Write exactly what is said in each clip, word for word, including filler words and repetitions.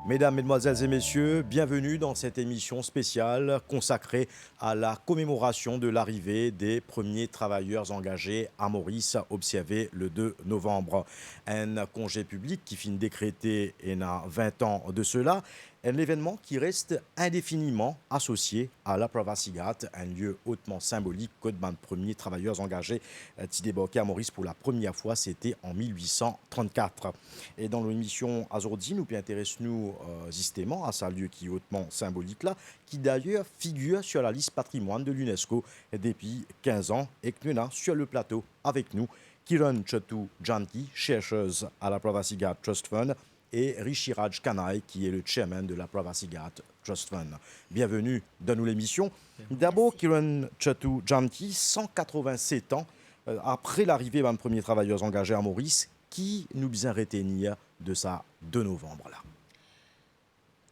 Mesdames, Mesdemoiselles et Messieurs, bienvenue dans cette émission spéciale consacrée à la commémoration de l'arrivée des premiers travailleurs engagés à Maurice, observé le deux novembre. Enn konze piblik ki finn dekrete ena vin an de sela, enn levenman ki res indéfiniment assosie a La Prava Sigat, enn lie hautement symbolique kot bann premiers travailleurs engagés, eh, ti debarke a Moris pou la première fois, sete an mil wi san trant-kat. E dan lemision azordi, nou pe interes nou, eh, zisteman a sa lie ki hautement symbolique la, ki d'ailleurs figure sur la liste patrimoine de l'UNESCO depi kinz an, e ki nou ena sur le plateau avek nou Kiran Chatu Janki, chercheuse à la Prava Sigat Trust Fund, et Rishi Raj Kanai, qui est le chairman de la Prava Sigat Trust Fund. Bienvenue dans nos l'émission. D'abord, Kiran Chatu Janki, cent quatre-vingt-sept ans, euh, après l'arrivée bann premiers travailleurs engagés à Maurice, ki nou bizin retenir de sa de novembre là ?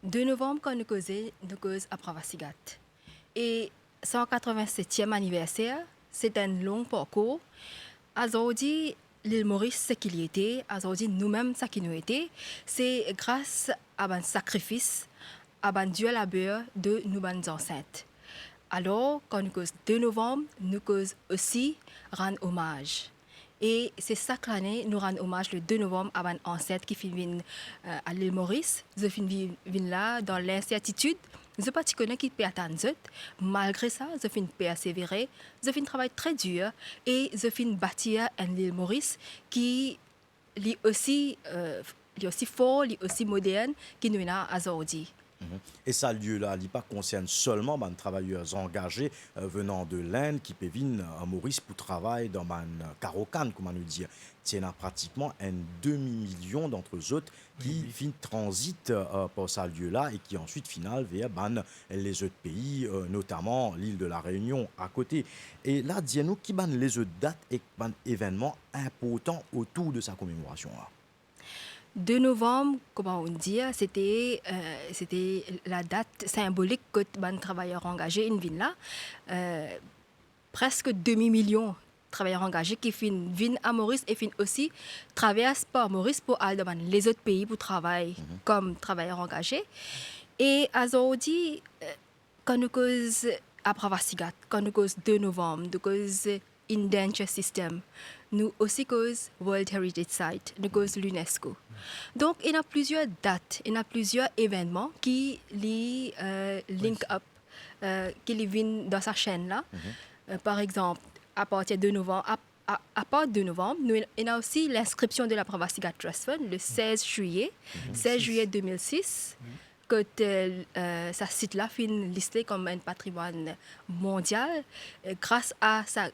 De novemb, kan nou koze, nou koz a Prava Sigat. E san katrovin-setiem aniverser, se enn long parkour. Azordi, Lil Moris, seki li ete, azordi, noumem, seki nou ete, se gras a bann sakrifis, a bann dir laber de nou bann zansent. Alor, kan nou koz de novemb, nou koz osi rann omaz. E se sak lane nou rann omaz le de novemb a bann ansent ki finn vinn, eh, a Lil Moris. Zot finn vi-, vinn la dan linsertitid. Zot pa ti kone ki pe atann zot. Malgre sa, zot finn persevere, zot finn travay tre dir e zot finn batir enn Lil Moris ki li osi, eh, li osi for, li osi modern ki nou ena azordi. Mhm. E sa lie la, li pa konsern selman bann travayer angaze, eh, venan de Lind ki pe vinn, eh, Moris pou travay dan bann karo kann, kouma nou dir. Ti ena pratikman enn demi milion d'antre zot ki, wi, wi, finn tranzit, eh, par sa lie la e ki answit finn al ver bann lezot pei, eh, notaman Lil de la Reunion akote. E la, dir nou ki bann lezot dat ek bann evennman inportan otour de sa komemorasion la. De novemb, kouma ou dir, sete, eh, sete ladat sinbolik kot bann travayer angaze inn vinn la. Eh, preske demi milion travayer angaze ki finn vinn a Moris e finn osi travers par Moris pou al dan bann lezot pei pou travay, mhm, kom travayer angaze. E azordi, eh, kan nou koz a Prava Sigat, kan nou koz de novemb, nou koz Endangered System, nou osi koz World Heritage Site, nou koz l'UNESCO. Donk, ena plizier dat, ena plizier evennman ki li, eh, link up, eh, ki li vinn dan sa senn la. Mhm. Eh, par exanp, apartir de novemb, a, a, apar de novemb, nou ena, ena osi l'inscription de la Prava Sigat Trust Fund le seize juillet, mhm, seize juillet deux mille six, mhm, kot, eh, eh, sa sit la finn liste kom enn patrimwann mondial, eh, gras a sa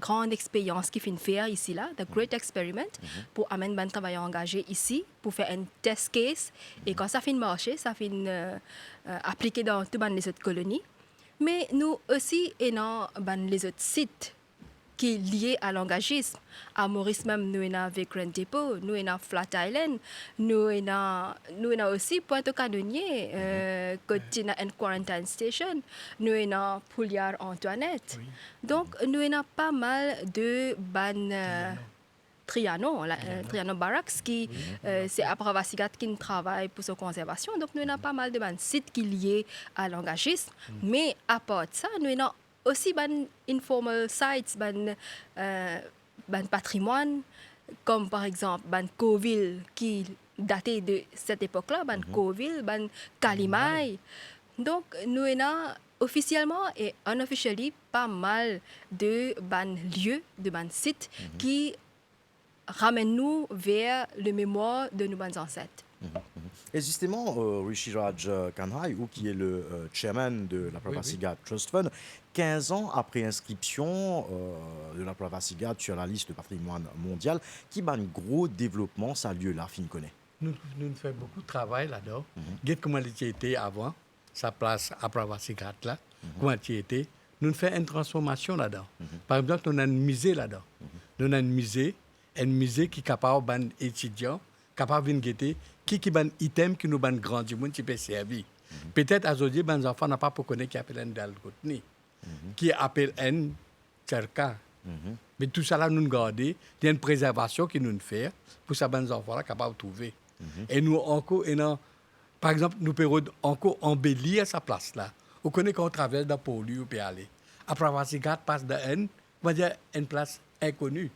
gran experyans ki finn fer isi la, The Great Experiment, mhm, pou amenn bann travayer angaze isi, pou fer enn test case. E kan sa finn marse, sa finn, eh, eh, aplike dan tou bann lezot koloni. Me nou osi ena bann lezot sit ki lie a langazism. A Moris mem, nou ena Vagrant Depot, nou ena Flat Island, nou ena, nou ena osi Pointe aux Canonniers, eh, kot ti ena enn quarantine station, nou ena Poulière Antoinette. Wi. Donk, nou ena pa mal de bann, eh, Trianon, la, eh, Trianon Barracks ki, wi, eh, se a Prava Sigat ki'nn travay pou so konzervasion. Donk, nou ena pa mal de bann sit ki lie a langazism. Mm. Me apar sa, nou ena osi bann informal sites, bann, eh, bann patrimwann, kom par exanp bann korvil ki date de set epok la, bann, mhm, korvil, bann kalimay. Donk, nou ena ofisielman e unofficially pa mal de bann lie, de bann sit, mhm, ki ramenn nou ver le memwar de nou bann zansent. Mhm, mhm. E zisteman, eh, Rishi Raj, eh, Kanhai, ou ki le, eh, chairman de la, wi, Prava, wi, Sigat Trust Fund, kinz an apre inskripsion, eh, de la Prava Sigat sur la liste de patrimoine mondial, ki bann gro devlopman sa lie la finn kone? Nou, nou fer boukou travay ladan. Mhm. Get kouma li ti ete avan, sa plas a Prava Sigat la, mhm, kouma ti ete, nou fer enn transformasion ladan. Mhm. Par exanp, nou ena enn mize ladan. Mhm. Nou ena enn mize, enn mize ki kapav bann etidian kapav vinn gete ki, ki bann item ki nou bann gran dimoun ti pe servi. Mhm. Petet azordi bann zanfan napa pou kone ki apel enn dalgotni, mhm, ki apel enn cherka. Mhm. Me tou sa la nou garde, li enn prezervasion ki nou fer pou sa bann zanfan la kapav trouve. Mhm. E nou ankor ena Par exanp, nou pe rod ankor anbelir sa plas la. Ou kone kan ou travers dan Port Louis ou pe ale, Apravasi Ghat pas dan enn, koumadir, enn plas inkoni.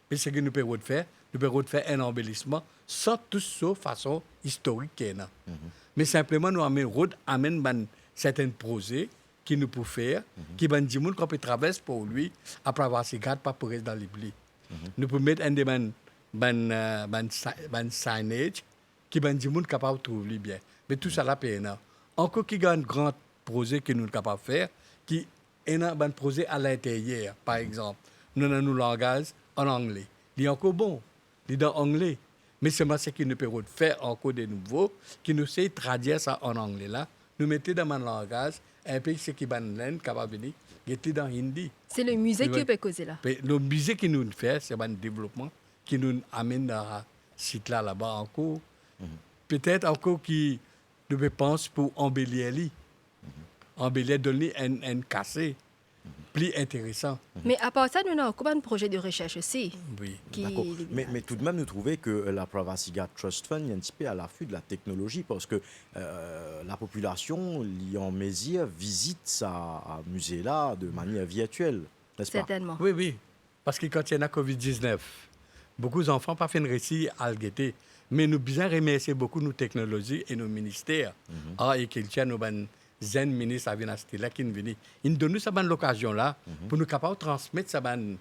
Me seki nou pe rod fer, nou pe rod fer enn anbelisman san tous so fason istorik ki ena. Me sinpleman nou amenn, rod amenn bann sertenn proze ki nou pou fer, ki bann dimoun kan pe travers Port Louis, Apravasi Ghat pa pou res dan lipli. Nou pou met enn de bann, bann, eh, bann si-, bann signage ki bann dimoun kapav trouv li bien. Me tousala pena. Ankor ki gran, gran proze ki nou kapav fer, ki ena bann proze a linteryer, par exanp, nou ena nou langaz an angle. Li ankor bon, li dan angle. Me selman seki nou pe rod fer ankor de nouvo, ki nou sey tradir sa an angle la, nou mete dan bann langaz, inpe seki bann Lenn kapav vini get li dan Hindi. Se le mize ki ou pe koze la. Pe, le mize ki nou fer, se bann devlopman ki nou amenn dan sit la laba ankor. Petet ankor ki nou pe pans pou anbelir li. Anbelir, donn li enn, enn kase pli interesan. Me apar sa, nou ena ankor bann proze de resers osi. Wi. Ki... Dakor. Me, me toudmem, nou trouve ke, eh, la Apravasi Ghat Trust Fund, li enn tipe a lafi de la teknolozi, parski, eh, lapopilasion, li an mezir vizit sa, eh, mize la de manier virtiel, nespa? Sertennman. Wi, wi. Parski kan ti ena Covid diznef, boukou zanfan pa finn resi al gete. Me nou bizin remersie boukou nou teknolozi e nou minister ar e kiltir, nou bann zenn minis Avinash Tyller ki'nn vini. Inn donn nou sa bann lokazion la pou nou kapav transmet sa bann,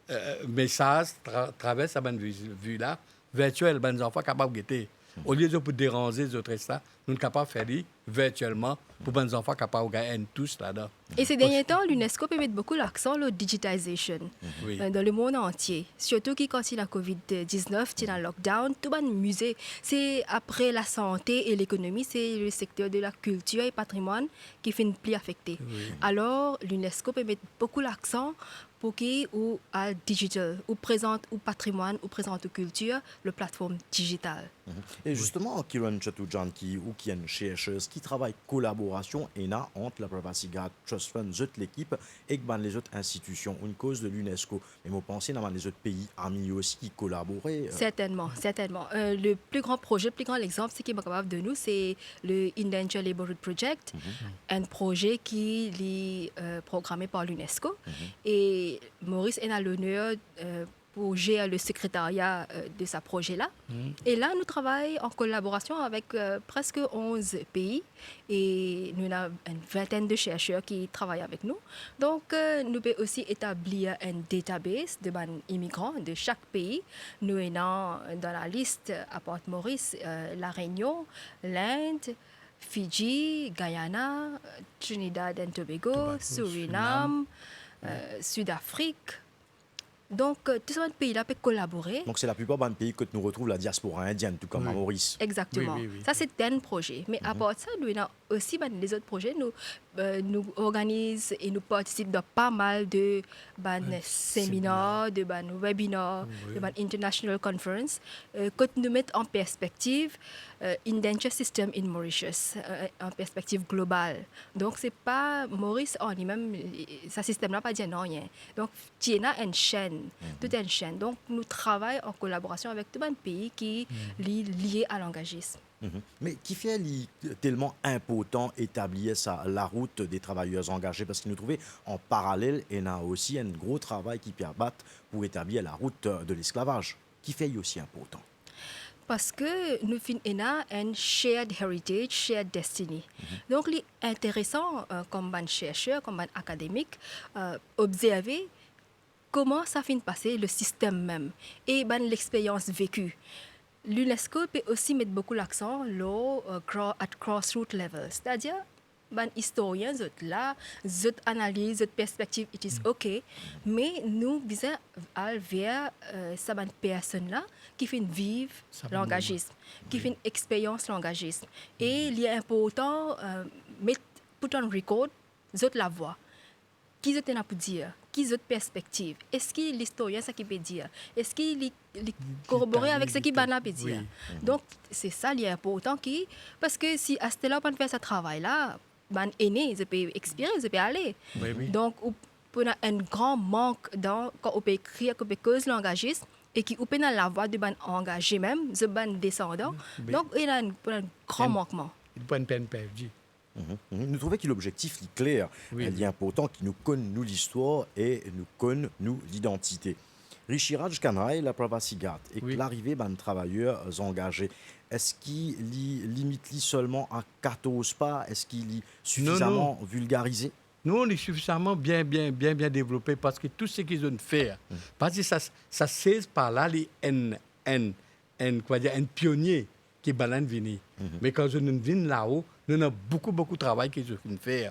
eh, mesaz tra-, traver sa bann vi-, vi la, virtiel, bann zanfan kapav gete. Olie zot pou deranze zot res la, nou kapav fer li virtielman pou bann zanfan kapav gagn enn tous ladan. E se dernie tan, l'UNESCO pe met boukou laksan lor digitization, wi, eh, dan lemond antie. Sirtou ki kan ti ena Covid diznef, ti ena lockdown, tou bann mize, se apre lasante e lekonomi, se le sekter de la kiltir e patrimwann ki finn pli afekte. Wi. Alor, l'UNESCO pe met boukou laksan pou ki ou al digital, ou prezant ou patrimwann, ou prezant ou kiltir lor platform digital. Mhm. E zisteman, Kiran Chattoodjee, ki, ou ki enn cherser, ki travay kolaborasion ena ant la Apravasi Ghat Trust Fund, zot lekip, ek bann lezot institision, ou koz de l'UNESCO, me mo panse ena bann lezot pei ami osi ki kolabore, eh. Sertennman, sertennman. Eh, le pli gran proze, pli gran lexanp, seki mo kapav donn ou, se le Indentured Labourhood Project, enn proze ki li, eh, programe par l'UNESCO. E Moris ena loner, eh, pou zer le sekretaria, eh, de sa proze la. E la, nou travay an kolaborasion avek, eh, preske onz pei e nou ena enn vintenn de cherser ki travay avek nou. Donk, eh, nou pe osi etablir enn database de bann imigran de sak pei. Nou ena dan lalis, apart Moris, eh, La Reynion, Lind, Fidji, Guyana, Trinidad and Tobago, Tobago, Surinam, Surinam, eh, Sud Afrik. Donk, eh, tou sa bann pei la pe kolabore. Donk, se laplipar bann pei kot nou retrouv ladiaspora indienn, tou kom a Moris. Wi. Egzakteman. Wi, wi, wi. Sa se enn proze. Me apar sa, nou ena osi bann lezot proze. Nou, eh, nou organiz e nou partisip dan pa mal de bann seminar, de bann webinar, de bann international conference, eh, kot nou met an perspektiv, eh, indentured system in Mauritius, eh, an perspektiv global. Donk, se pa Moris an limem, eh, sa sistem la pa dir nanye. Donk, ti ena enn senn, tou enn senn. Donk, nou travay an kolaborasion avek tou bann pei ki li lie a langazism. Me kifer li telman inportan etablir sa larout de travayer angaze? Parski nou trouve an paralel, ena osi enn gro travay ki pe abat pou etablir larout de lesklavaz. Kifer li osi inportan? Parski nou finn ena enn shared heritage, shared destiny. Donk, li interesan, eh, kom bann cherser, kom bann akademik, eh, obzerve kouma sa finn pase, le sistem mem, e bann lexperyans veki. L'UNESCO pe osi met boukou laksan lor, eh, gra-, at grassroot level, setadir bann istorien, zot la, zot analiz, zot perspektiv, it is ok, me nou bizin al ver, eh, sa bann personn la ki finn viv langazism, ki finn experyans langazism. E li inportan, eh, met, put on record zot lavwa. Ki zot ena pou dir? Ki zot perspektiv? Eski listorien sa ki pe dir? Eski li, li korobore avek seki bann la pe dir? Wi. Donk, se sa, li inportan ki, parski si aster la ou pa'nn fer sa travay la, bann ene, zot pe expire, zot pe ale. Wi, wi. Donk, ou pou ena enn gran mank dan, kan ou pe ekrir, kan ou pe koz langazism, e ki ou pena lavwa de bann angaze mem, zot bann desandan. Wi. Donk, ena enn, enn gran mankman. Li pou enn pinn perdi. Mhm, mhm. Nou trouve ki lobzektif li kler, wi, li inportan ki nou konn nou listwar e nou konn nou lidantite. Rishi Raj Kanhai, La Pravasi Ghat, ek, wi, larive bann travayer, euh, angaze, eski li, limit li selman a katorz pa? Eski li, non, non, sifizaman vilgarize? Non, li sifizaman bien, bien, bien, bien devlope, parski tou seki zot inn fer, hmm, parski sa, sa sez pa la, li enn, enn, enn, koumadir, enn pionie ki bann la inn vini. Mhm. Me kan zot inn vinn lao, nou ena boukou, boukou travay ki zot finn fer.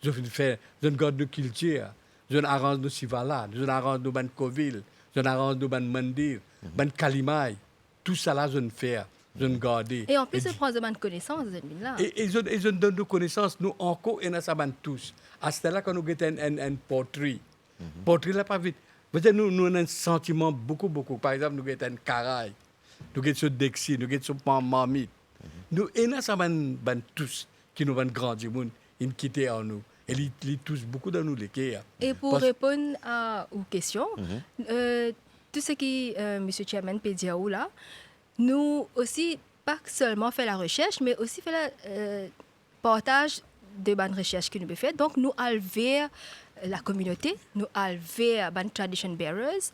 Zot finn fer, zot inn gard nou kiltir, zot inn aranz nou Shivalik, zot inn aranz nou bann kovil, zot inn aranz nou bann mandir, mhm, bann kalimay. Tousala zot inn fer, zot inn garde. E anplis, e zot pran zot bann konesans, zot inn vinn la. E, e zot, e zot inn donn nou konesans, nou ankor ena sa bann tous. Aster la, kan nou get enn, enn, enn potri, mhm, potri la pa vit. Vedir nou, nou ena enn santiman boukou, boukou. Par exanp, nou get enn karay, nou get so deksi, nou get so mar-, marmit. Mhm. Nou ena sa bann, bann tous ki nou bann gran dimoun inn kite ar nou. E li, li tous boukou dan nou leker. E pou, pas- reponn a ou kestion, mhm, euh, tou seki, euh, misie Chairman pe dir ou la, nou osi pa selman fer laresers, me osi fer la, euh, partaz de bann resers ki nou pe fer. Donk, nou al ver lakominote, nou al ver bann tradition bearers,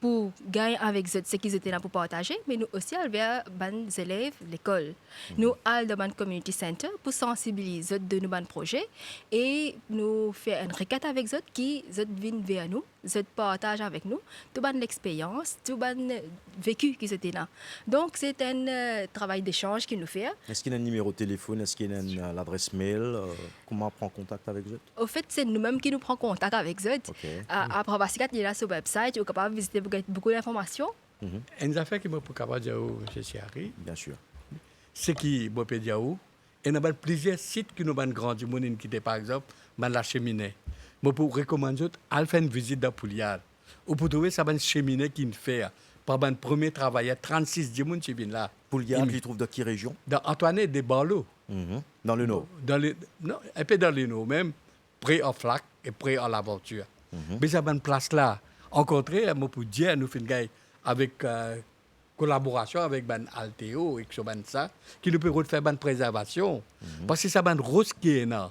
pou gagn avek zot seki zot ena pou partaze, me nou osi al ver bann zelev lekol. Mhm. Nou al dan bann community center pou sansibiliz zot de nou bann proze e nou fer enn rekat avek zot ki zot vinn ver nou, zot partaz avek nou tou bann lexperyans, tou bann veki ki zot ena. Donk, se enn, euh, travay desanz ki nou fer. Eski ena enn nimero telefonn? Eski ena enn, euh, ladres mail? Euh, kouma pran kontak avek zot? Anfet, se noumem ki nou pran kontak avek zot. Ok. A, La Pravasi Ghat, li ena so website, ou kapav vizite pou get boukou linformasion. Mhm. Enn zafer ki mo pou kapav dir ou, misie Thierry, bien sir, seki mo pe dir ou, ena bann plizier sit ki nou bann gran dimoun inn kite, par exanp, bann lasemine. Mo pou rekomann zot al fer enn vizit dan Pouliard. Ou pou trouve sa bann semine ki inn fer par bann premie travayer, trannsis dimoun ti vinn la. Pouliard, li trouv dan ki rezion? Dan Antoinette, de Barlo. Mhm. Dan le nor? Dan le, non, enpe dan le nor mem, pre ar Flacq e pre ar Laventure. Mhm. Me sa bann plas la, okontrer, mo pou dir, nou finn gagn avek, euh, kolaborasion avek bann Alteo ek so bann sa, ki nou pe rod fer bann prezervasion. Mhm. Parski sa bann ros ki ena,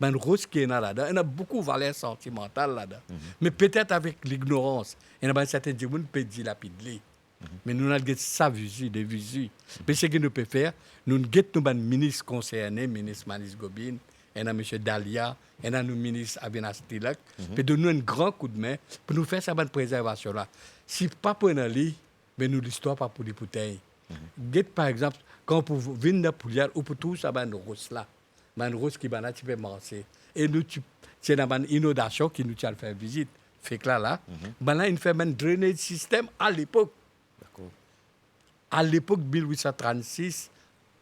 bann ros ki ena ladan, ena boukou valer santimantal ladan. Mhm. Me petet avek lignorans, ena bann sertin dimoun pe dilapid li. Mhm. Me nou al get sa vizi, de vizi. Mhm. Me seki nou pe fer, nou get nou bann minis konserne, minis Manish Gobin, ena misie Dalia, ena nou minis Avinash Tilak, mhm, pe donn nou enn gran koudme pou nou fer sa bann prezervasion la. Si pa pou ena li, me nou listwar pa pou li pou tegn. Mhm. Get, par exanp, kan ou pou vinn dan Pouliard, ou pou trouv sa bann ros la. Bann ros ki bann la ti pe marse. E nou ti, ti ena bann inondasion ki nou ti al fer vizit. Fek la, la. Mhm. Bann la inn fer bann drainage system a lepok. Dakor. A lepok, mil wit san trannsis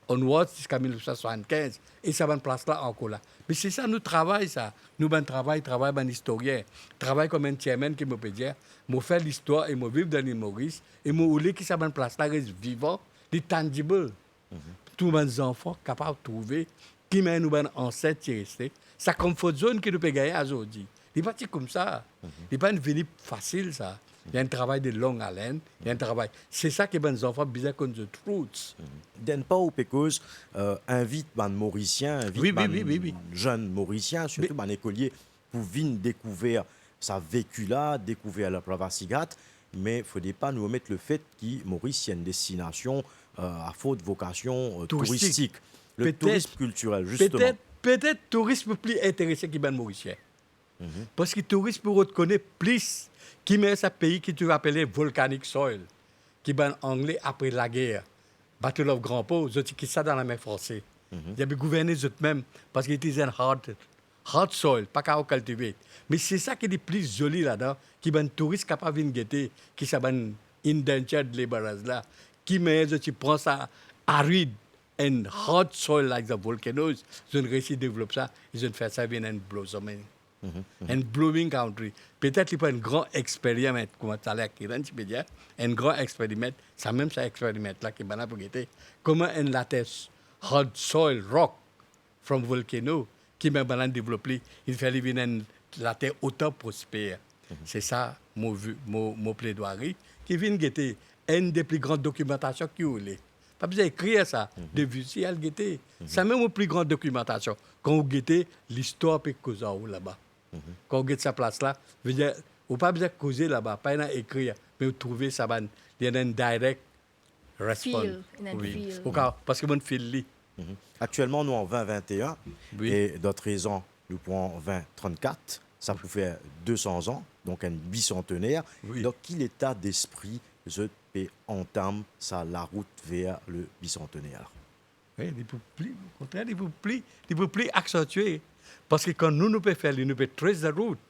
onwards ziska mil wit san swasannkinz, e sa bann plas la ankor la. Me se sa nou travay sa. Nou bann travay, travay bann istorien, travay kouma enn chairman ki mo pe dir, mo fer listwar e mo viv dan Lil Moris, e mo oule ki sa bann plas la res vivan, li tangible. Mhm. Tou bann zanfan kapav trouve ki manier nou bann ansent ti reste. Sa comfort zone ki nou pe gagne azordi, li pa ti koumsa. Mhm. Li pa inn vini fasil sa. Li enn travay de long alenn, li enn travay. Se sa ki bann zanfan bizin konn zot roots. Mhm. Dan enn par ou pe koz, euh, invit bann Morisien, invit, wi, wi, bann, wi, wi, wi, zenn Morisien, sirtou, me, bann lekolie, pou vinn dekouver sa veki la, dekouver La Pravasi Ghat, me fode pa nou omet lefet ki Moris se enn destinasion, euh, a fort vokasion, euh, touristik, touristik. Le tourism kiltirel, zisteman. Petet, petet touris pli interese ki bann Morisien. Mhm. Parski touris pou rod kone plis ki manier sa pei ki ti apele volcanic soil, ki bann Angle apre lager, Battle of Grand Port, zot ti kit sa dan lame Franse. Mhm. Zot ti gouverne zot mem, parski it is a hard, hard soil, pa kapav cultivate. Me se sa ki li pli zoli ladan, ki bann touris kapav vinn gete, ki sa bann indentured labourers la, ki manier zot ti pran sa arid and hard soil like the volcanoes, zot inn reysi devlop sa, e zot inn fer sa vinn enn blossoming, mhm, mhm, enn blooming country. Petet li pou enn gran experiment, kouma taler Kiran ti pe dir, enn gran experiment, sa mem sa experiment la ki bann la pou gete, kouma enn later hard soil rock from volcano, ki mem bann la devlop li, inn fer li vinn enn later otan prosper. Se sa mo vi-, mo, mo pledwari, ki vinn gete enn de pli gran dokimantasion ki ou le. Pa bizin ekrir sa, de vizi al gete. Sa mem mo pli gran dokimantasion. Kan ou gete, listwar pe koz ar ou laba. Kan ou get sa plas la, vedir, ou pa bizin koze laba, pa ena ekrir, me ou trouve sa bann, li ena enn direct response. Feel, enn Wi. Feel. Ou ka, paski mo'nn feel li. Aktielman, nou an vin vinte-enn, Wi. E dan trez an, nou pou an vin trannkat, sa pou fer de san an, donk enn bisantener. Wi. Dan ki leta despri zot pe antam sa larout ver le bisantener la? Wi, li pou pli, okontrer, li pou pli, li pou pli aksantie. Paski kan nou, nou pe fer li, nou pe trace the route.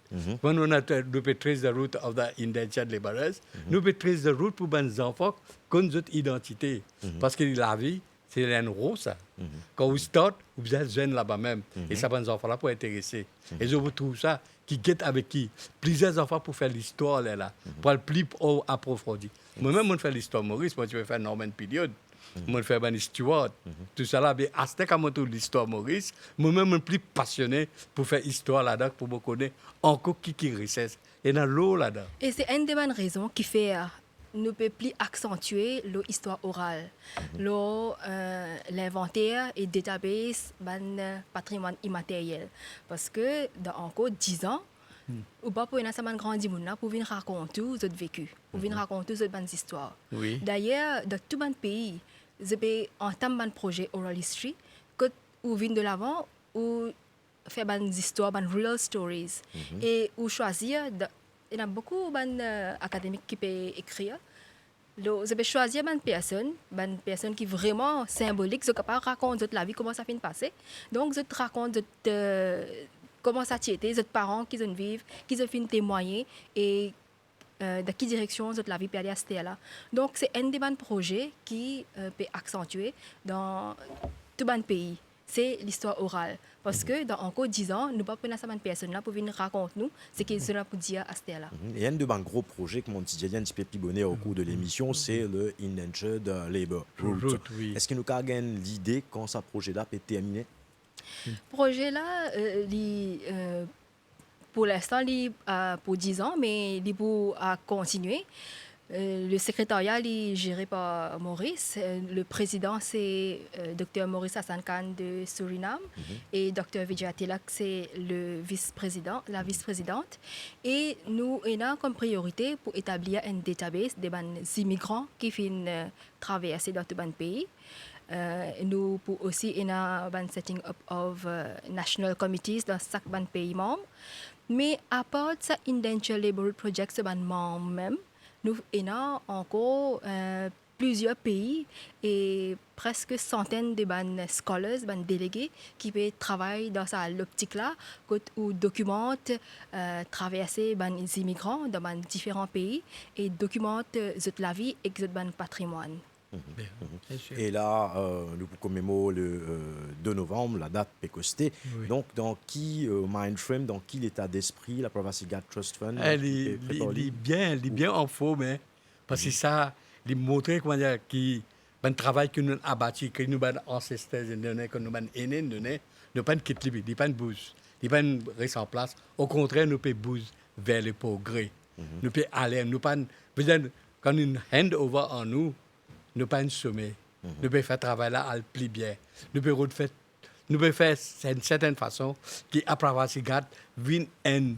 Kan nou, nou pe trace the route of the indentured labourers, nou pe trace the route pou bann zanfan konn zot idantite. Paski lavi, se enn ro sa. Kan ou start, ou bizin zwenn laba mem. E sa bann zanfan la pou interese. E zot pou trouv sa, ki get avek ki. Plizier zanfan pou fer listwar lerla, pou al pli o-, aprofondi. Mo mem, mo'nn fer listwar Moris, mo ti pe fer Norman period, mo'nn fer bann Stuart, tousala. Me aster kan mo trouv listwar Moris, mo mem, mo'nn pli pasione pou fer istwar ladan, pou mo kone ankor ki, ki rises ena lor ladan. E se enn de bann rezon ki fer nou pe pli aksantie lor istwar oral, lor, eh, linvanter e database bann, eh, patrimwann imateryel. Paski dan ankor diz an, ou pa pou ena sa bann gran dimoun la pou vinn rakont ou zot veki, pou vinn rakont ou zot bann zistwar. Wi. Dayer, dan tou bann pei, zot pe antam bann proze oral history, kot ou vinn de lavan, ou fer bann zistwar, bann real stories. E ou swazir, da-, ena boukou bann, eh, akademik ki pe ekrir. Lo, zot pe swazir bann personn, bann personn ki vreman sinbolik, zot kapav rakont zot lavi, kouma sa finn pase. Donk, zot rakont zot, eh, kouma sa ti ete, zot paran, ki zot viv, ki zot finn temwagne, e, eh, dan ki direksion zot lavi pe ale aster la. Donk, se enn de bann proze ki, eh, pe aksantie dan tou bann pei. Se listwar oral. Paski dan ankor diz an, nou pa pou ena sa bann personn la pou vinn rakont nou seki zot ena pou dir aster la. E enn de bann gro proze, kouma ti dir li enn tipe pli boner o kour de lemision, se le Indentured, eh, Labour Route. Route, wi. Eski nou kapav gagn lide kan sa proze la pe termine? Proze la, eh, li, eh, pou linstan, li, eh, pou diz an, me li pou, eh, kontigne. Eh, le sekretarya, li jere par Moris. Eh, le prezidan, se, eh, Dokter Maurice Hassan-Khan de Surinam. E Dokter Vijaya Tilak, se le vis-prezidan, la vis-prezidant. E nou ena kom priorite pou etablir enn database de bann imigran ki finn, eh, traverse dan tou bann pei. Eh, nou pou osi ena bann setting up of, eh, national committees dan sak bann pei manm. Me apart sa Indentured Labour Route Project, se bann manm mem, nou ena ankor, eh, plizier pei e preske santenn de bann scholars, bann delege ki pe travay dan sa loptik la, kot ou dokimant, eh, traverse bann imigran dan bann diferan pei e dokimant, eh, zot lavi ek zot bann patrimwann. Bien, bien sir. E la, eh, nou pou komemor le, eh, de novanm, ladat pe koste. Wi. Donk, dan ki, eh, mind frame, dan ki leta despri la Privacy Guard Trust Fund, eh, li, pe, li, prepar li li? Bien, li bien anform, hein. Paski sa, li montre, kouma dir, ki bann travay ki nou abati, ki nou bann ancestors inn done, ki nou bann ene inn done, nou pa'nn kit li, li pa'nn bouz, li pa'nn res an plas. Okontrer, nou pe bouz ver le progre. Nou pe ale, nou pa'nn, vedir, kan nou hand over an nou, nou pa'nn some. Nou pe fer travay la al pli bien. Nou pe rod fer, nou pe fer enn sertenn fason ki Apravasi Ghat vinn enn,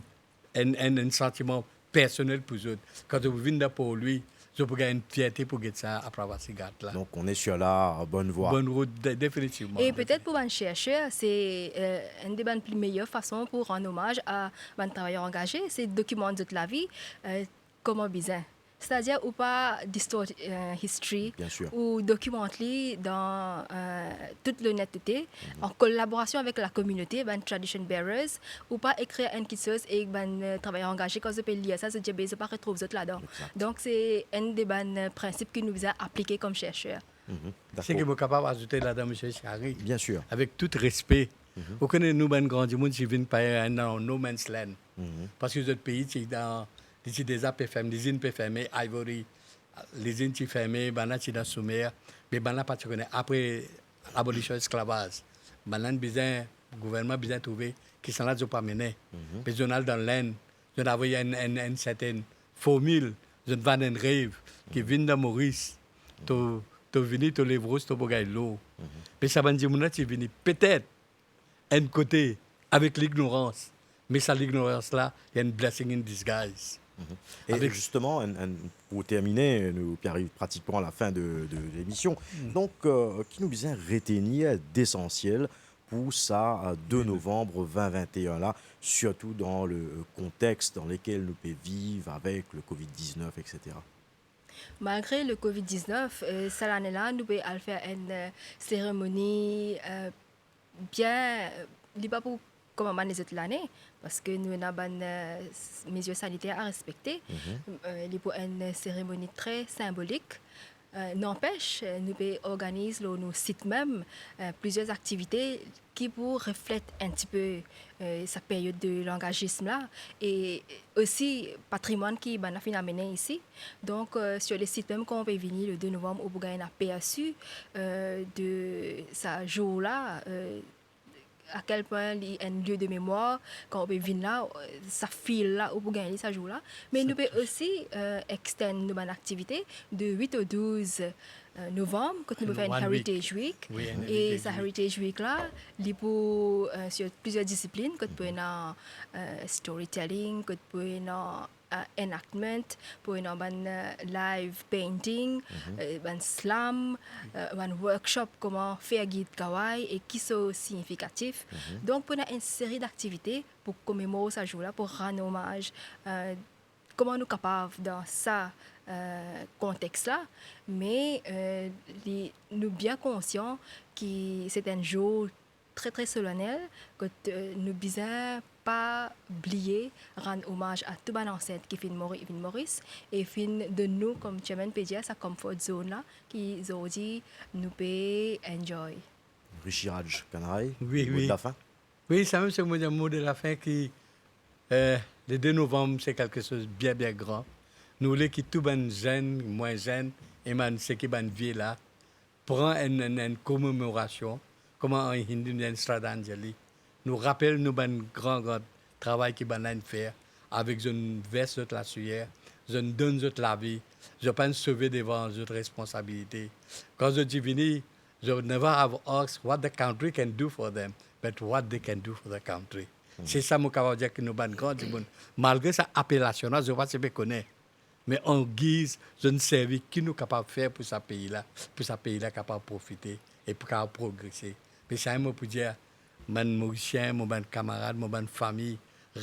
enn, enn, enn santiman personel pou zot. Kan zot pou vinn dan Port Louis, zot pou gagn enn fierte pou get sa Apravasi Ghat la. Donc, on est sur la bonne voie. Bonn rout, de-, definitivman. E petet pou bann cherser, se, eh, enn de bann pli meyer fason pou rann omaz a bann travayer angaze, se dokimant zot lavi, eh, kouma bizin. Setadir, ou pa distort, eh, history, bien sûr, ou dokimant li dan, eh, tout lonetete, an kolaborasion avek lakominote, bann tradition bearers, ou pa ekrir enn kiksoz e bann, eh, travayer angaze, kan zot pe lir sa, zot dir, be, zot pa retrouv zot ladan. Exact. Donk, se enn de bann, eh, prinsip ki nou bizin aplike kom cherser. Mhm. Dakor. Seki mo kapav azoute ladan, Misie Chari, bien sûr, avek tou respe, mhm, ou kone nou bann gran dimoun ti vinn parey enn dan no man's land. Mhm. Paski zot pei ti dan, li ti deza pe ferme, lizinn pe ferme, Ivory, lizinn ti ferme, bann la ti dan somer, me bann la pa ti kone. Apre labolision lesklavaz, bann la bizin, gouvernman bizin trouve kisannla zot pou amene. Mhm. Be zot al dan Lenn, Zot avoy enn, enn, enn sertenn formil, zot vann enn rev, ki vinn dan Moris, to, to vini, to lev ros, to pou gagn lor. Me sa bann dimoun la ti vini petet enn kote avek lignorans, me sa lignorans la, li enn blessing in disguise. E avek zisteman, enn, enn, pou termine, nou pe ariv pratikman a lafin de, de lemision. Donk, eh, ki nou bizin retenir desansiel pou sa, eh, de novanm vin vin e enn la, sirtou dan le, eh, kontex dan lekel nou pe viv avek le covid diznef, etsetera? Malgre le covid diznef, eh, sa lane la, nou pe al fer enn, eh, seremoni, eh, bien, eh, li pa pou kouma bann lezot lane, parski nou ena bann, eh, s-, mezir saniter a respekte. Eh, li pou enn seremoni tre sinbolik. Eh, nanpes, eh, nou pe organiz lor nou sit mem, eh, plizier aktivite ki pou reflet enn tipe, eh, sa period de langazism la, e osi patrimwann ki bann la finn amene isi. Donk, eh, sir le sit mem, kan ou pe vini le de novanm, ou pou gagn enn apersi, eh, de sa zour la, eh, a kel pwin li enn lie de memwar, kan ou pe vinn la, eh, sa feel la, ou pou gagn li sa zour la. Me nou pe osi, eh, extend nou bann aktivite de wit o douz, eh, novanm, kot nou pe fer enn Heritage Week. E sa Heritage Week la, li pou, eh, sir plizier disiplin, kot pou ena, eh, storytelling, kot pou ena, eh, enactment, pou ena bann, eh, live painting, eh, bann slam, eh, bann workshop kouma fer gid kaway e ki so signifikatif. Donk, pou ena enn seri daktivite pou komemor sa zour la, pou rann omaz, eh, kouma nou kapav dan sa, eh, kontex la, me, eh, li, nou bien konsian ki se enn zour tre, tre solanel, kot, eh, nou bizin pa bliye rann omaz a tou bann ansent ki finn mor, vinn Moris, e finn donn nou, kouma Chairman pe dir, sa comfort zone la, ki zordi nou pe enjoy. Rishi Raj Kanhai, wi, mo de lafin. Wi, sa mem se mo, mo de lafin ki, eh, le de novanm, se kelke soz bien, bien gran. Nou oule ki tou bann zenn, mwin zenn, e bann, seki bann vie la, pran enn, enn, enn komemorasion, kouma an Hindi nou dir enn Shraddhanjali. Nou rapel nou bann gran, gran travay ki bann la inn fer, avek zot inn vers zot lasiyer, zot inn donn zot lavi, zot pa'nn sove devan zot responsabilite. Kan zot ti vini, zot never have asked what the country can do for them, but what they can do for the country. Se sa mo kapav dir ki nou bann gran dimoun, malgre sa apelasion la, zot pa ti pe kone. Me an giz zot inn servi, ki nou kapav fer pou sa pei la, pou sa pei la kapav profite e pou kapav progrese. Me samem mo pou dir, bann Morisien, mo bann kamarad, mo bann fami,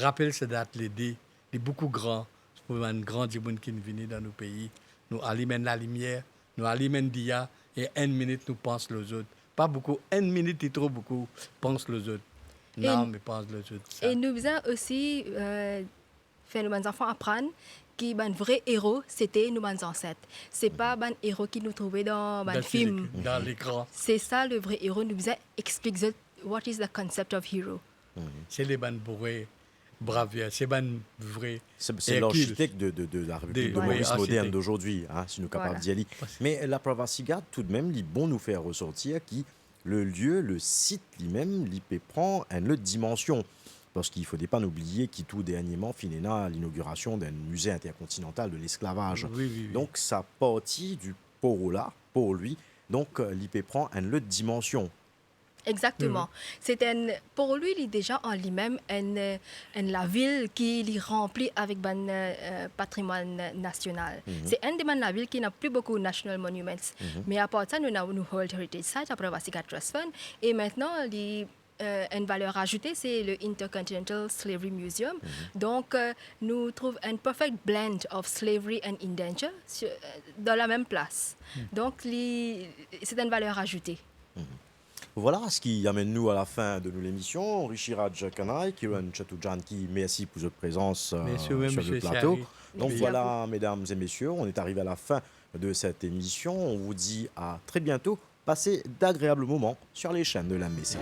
rapel sa dat le de, li boukou gran, pou bann gran dimoun ki'nn vini dan nou pei. Nou alim enn lalimier, nou alim enn diya, e enn minit nou pans lor zot. Pa boukou, enn minit li tro boukou, pans lor zot. E nou bizin osi, eh, fer nou bann zanfan aprann ki bann vre ero, sete nou bann zansent. Se pa bann ero ki nou trouve dan bann fim. Dan lekran. Se sa le vre ero, nou bizin explik zot what is the concept of hero. Se le bann vre bravir, se bann vre Hercule. Se, se larchitek de, de, de la Repiblik de Moris modern dozordi, hein, si nou kapav dir li. Me la Pravasi Ghat, toudmem, li bon nou fer resortir ki le lie, le sit limem, li pe pran enn lot dimansion. Parski fode pa nou bliye ki tou dernieman finn ena linogirasion d'enn mize interkontinantal de lesklavaz. Donk, sa parti di por la, por li, donk, li pe pran enn lot dimansion. Exakteman. Se enn, por li, li deza an limem enn, enn lavil ki li ranpli avek bann, eh, patrimwann nasional. Se enn de bann lavil ki ena pli boukou national monuments. Me apar sa, nou ena nou World Heritage Site, apre Vasika Trust Fund, e aster li, eh, enn valer azoute, se le Intercontinental Slavery Museum. Donk, eh, nou trouv enn perfect blend of slavery and indenture si, eh, dan lamem plas. Donk, li, se enn valer azoute. Vwala, seki amenn nou a lafin de nou lemision. Rishi Raj Kanhai, Kiran Chaturjanki, mersi pou zot prezans, eh, sur le plato. Donk vwala, mesdames et messieurs, on est arrivé à la fin de cette émission. On vous dit à très bientôt. Passez d'agréables moments sur les chaînes de l'M B C.